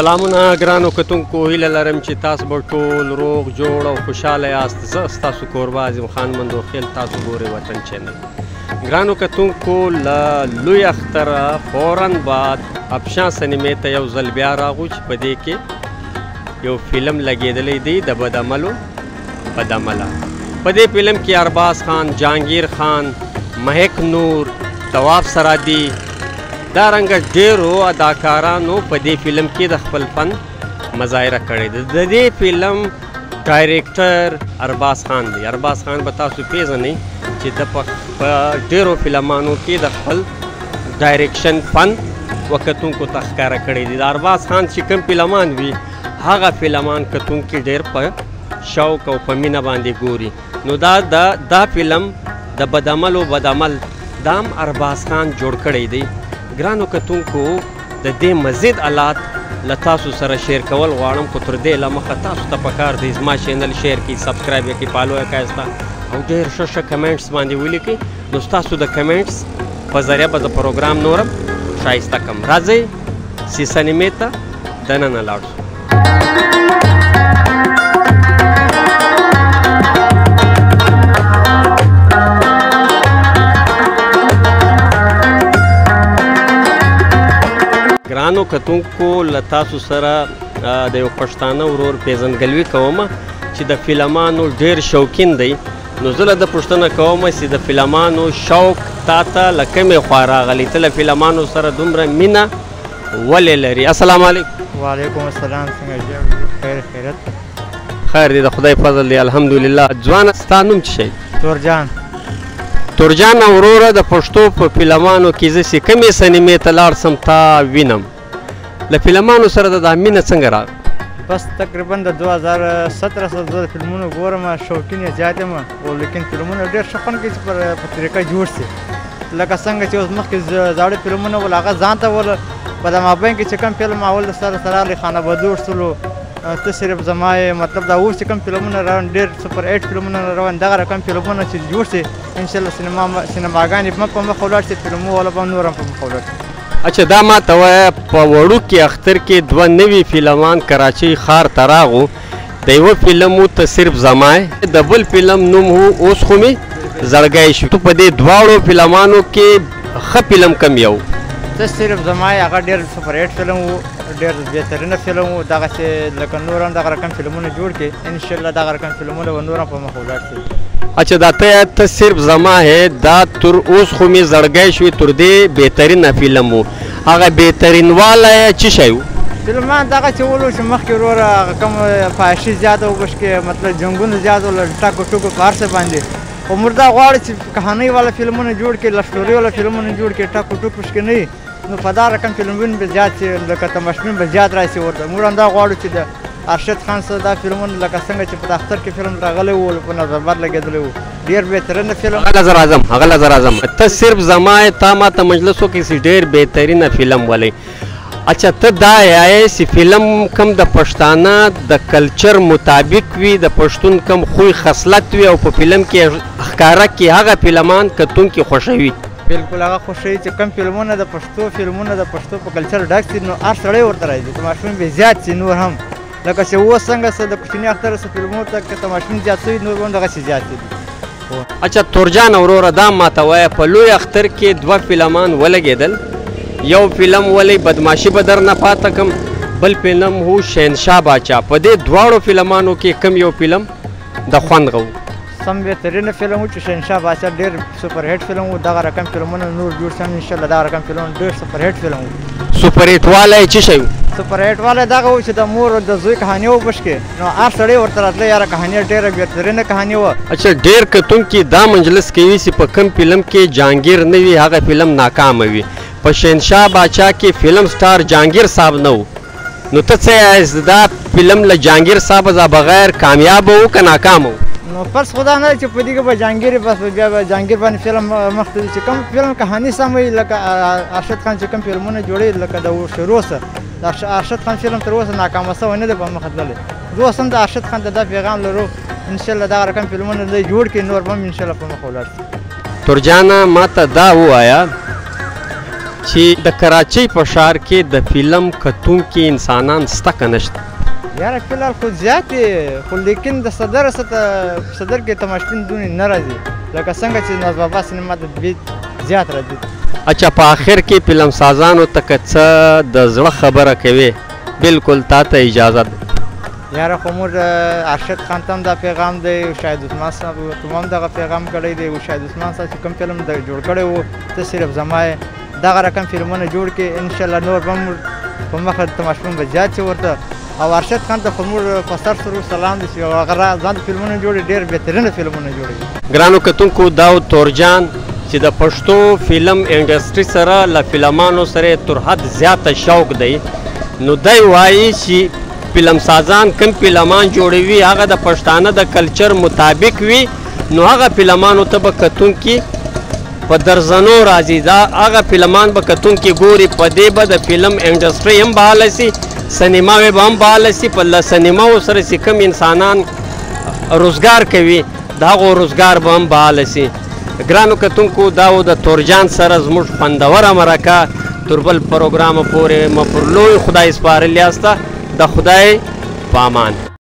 سلامونه ګرانو کتونکو، هیله لرم چې تاسو به ټول روغ جوړ او خوشحاله یاست. زه ستاسو کوربه عظیم خان مندوخیل، تاسو ګورئ وطن چینل. ګرانو کتونکو، له لوی اختره فوراً بعد افشان سینمې ته یو ځل بیا راغو چې په دې کې یو فلم لګېدلی دی، د بدعملو بدعمله. په دې فلم کې ارباز خان، جهانګیر خان، مهک نور، تواب سرادي، دا رنګه ډېرو اداکارانو په دې فلم کې د خپل فن مظاهره کړې ده. د دې فلم ډایریکټر ارباز خان دی. ارباز خان به تاسو پېژنئ چې د په ډېرو فلمانو کې د خپل ډایریکشن فن وکتونکو ته ښکاره کړی دی. د ارباز خان چې کوم فلمان وي، هغه فلمان کتونکي ډېر په شوق او په مینه باندې ګوري. نو دا فلم د بدعملو بدعمل دام ارباز خان جوړ کړی دی. ګرانو کتونکو، د دې مزید الات له تاسو سره share کول غواړم، خو تر دې له مخه تاسو ته پکار دی زما channel share کړئ، subscribe یې کړئ، follow یې کړئ او ډېر ښه ښه comments باندې ولیکئ. نو ستاسو د comments په ذریعه به زه پروګرام نور هم ښایسته کړم. راځئ چې سینمې ته دننه لاړ شو. ګرانو کتونکو، له تاسو سره د یو پښتانه ورور پیژندګلوي کوم چې د فلمانو ډېر شوقین دی. نو زه له ده پوښتنه کوم چې د فلمانو شوق تا ته له کومې خوا راغلی، ته له فلمانو سره دومره مینه ولې لري؟ السلام علیکم. وعلیکم السلام. څنګه یې؟ خیر خیرت؟ خیر دی، د خدای فضل دی، الحمدلله. ځوانه، ستا نوم څه شی؟ تورجان. تورجان وروره، د پښتو په فلمانو کې زه چې کومې سینمې ته لاړ سم تا وینم، له فلمانو سره د دا مینه څنګه راغله؟ بس تقریبا د 2017 سره زه د فلمونو ګورم، شوقین یې زیات یم، او لیکن فلمونه ډېر ښه خوند کوي چې په طریقه جوړ سي. لکه څنګه چې اوس مخکې زاړه فلمونه ول، هغه ځان ته ول. په د مابین کې چې کوم فلم اول سره سره راغلی، خانه بدوش سولو، ته صرف زما یې، مطلب دا اوس چې کوم فلمونه روان، ډېر super eight فلمونه روان، دغه رقم فلمونه چې جوړ سي انشاءالله سینماګانې به په مخه ولاړ سي، فلمو والا به نور هم په مخه ولاړ سي. اچھا، دا ما ته وایه، په وړوکي اختر کې دوه نوي فلمان کراچۍ ښار ته راغو. د یوه فلم و ته صرف زما یې، د بل فلم نوم هو اوس خو مې زړګی شو. ته په دې دواړو فلمانو کې ښه فلم کوم یو؟ ته صرف زما یې هغه ډېر super hit فلم و، ډېر بهترینه فلم و. دغسې لکه نور هم دغه رقم فلمونه جوړ کړي، انشاءالله دغه رقم فلمونه به نور هم په مخه ولاړ سي. اچھا، دا ته صرف زما ہے، دا تر اوس خو مې زړګی شوې، تر دې بهترینه فلم و. هغه بهترینوالی څه شی و؟ فلمان دغسې ولو چې مخکې وروره هغه کوم فحاشي زیاته وه پکې، مطلب جنګونه زیات ول، ټکو ټوکو په هر څه باندې. خو موږ دا غواړو چې کهانۍ والا فلمونه جوړ کړي، love story والا فلمونه جوړ کړي، ټکو ټوک پکې نه وي. نو په دا رقم فلمونه به زیات شي، لکه تماشبین به زیات راشي ورته. موږ هم دا غواړو چې د ارشد خان سره دا فلمونه لکه څنګه چې په اختر کې فلم راغلی و، په نظر لګېدلی و، ډېر بهترینه فلم. هغه له زه راځم، هغه له زه راځم. ته صرف زما یې، تا ما ته مجلس وکړي چې ډېر بهترینه فلم ولې. اچھا، ته دا یې چې فلم کم د پښتانه د کلچر مطابق وي، د پښتون کم خوی خصلت وي او په فلم کې ښکاره کې هغه فلمان کتونکي خوښوي؟ بالکل، هغه خوښوي چې کوم فلمونه د پښتو فلمونه د پښتو په کلچر ډک سي، نو هر سړی ورته راځي، تماشون به زیات سي نور هم. لکه چې اوس څنګه څه د کوچني اختر څه فلمونو ته که تماشون زیات سوي، نور هم دغسې زیات دي. اچھا تورجان وروره، دا ما ته وایه، په لوی اختر کې دوه فلمان ولګېدل. یو فلم ولې بدماشي به درنه پاته کم، بل فلم هو شهنشاه باچا. په دې دواړو فلمانو کې کوم یو فلم د خوند غو؟ سم بهترینه فلم و چې شهنشاه باچا ډېر super hit فلم و. دغه رقم فلمونه نور جوړ سم انشاءالله، دغه رقم فلمونه ډېر super hit فلم و. super hit والی څه شی و؟ super hit والی دغه و چې د مور او د زوی کهاني وه پکې، نو هر سړی ورته راتلی، یاره کهاني ډېره بهترینه کهاني وه. اچھا، ډېر کتونکي دا مجلس کوي چې په کوم فلم کې جهانګیر نه وي هغه فلم ناکامه وي. په شهنشاه باچا کې فلم سټار جهانګیر صاحب نه و، نو ته څه یې، دا فلم له جهانګیر صاحب بغیر کامیاب و که ناکام و؟ نو فرض خدا نه چې په دې کې به جهانګیر بس بیا به جهانګیر باندې فلم مخته ځي، چې کوم فلم کهاني سم وي، لکه ارشد خان چې کوم فلمونه جوړوي، لکه د شروع سره د ارشد خان فلم تر اوسه ناکامه سوی نه دی په مخه تللی. زه اوس هم د ارشد خان ته دا پیغام لرو، انشاءالله دغه رقم فلمونه دی جوړ کړي، نور به هم انشاءالله په مخه ولاړ سي. تورجانه، ما ته دا ووایه چې د کراچۍ په ښار کې د فلم کتونکي انسانان سته که نشته؟ یاره فلحال خو زیات دي، خو لیکن د صدر صدر کې تماشبین دونې نه راځي، لکه څنګه چې ناز بابا سینما ته بې زیات راځي. اچھا، په آخر کې فلم سازانو ته که څه د زړه خبره کوې، بالکل تا ته اجازه ده. یاره خو موږ ارشد خان ته هم دا پیغام دی، شاهد عثمان صاحب ته هم دغه پیغام کړی دی. او شاهد عثمان صاحب چې کوم فلم جوړ کړی و، ته صرف زما یې، دغه رقم فلمونه جوړ کړي، انشاءالله نور به موږ په مخه تماشبین به زیات شي ورته. او ارشد خان ته خو موږ په سر سرو سلام دی چې هغه ځان فلمونه جوړي، ډېر بهترینه فلمونه جوړوي. ګرانو کتونکو، دا و تورجان چې د پښتو فلم انډسټري سره له فلمانو سره تر حد زیاته شوق دی. نو دی وایي چې فلم سازان کوم فلمان جوړوي هغه د پښتانه د کلچر مطابق وي، نو هغه فلمانو ته به کتونکي په درزنو راځي، دا هغه فلمان به کتونکي ګوري. په دې به د فلم انډسټري هم بحاله سي، سینماوې به هم بحاله سي. په له سینماو سره چې کوم انسانان روزګار کوي د هغو روزګار به هم بحاله سي. ګرانو کتونکو، دا و د تورجان سره زموږ خوندوره مرکه. تر بل پروګرامه پورې مو پر لوی خدای سپارلي یاسته. د خدای په امان.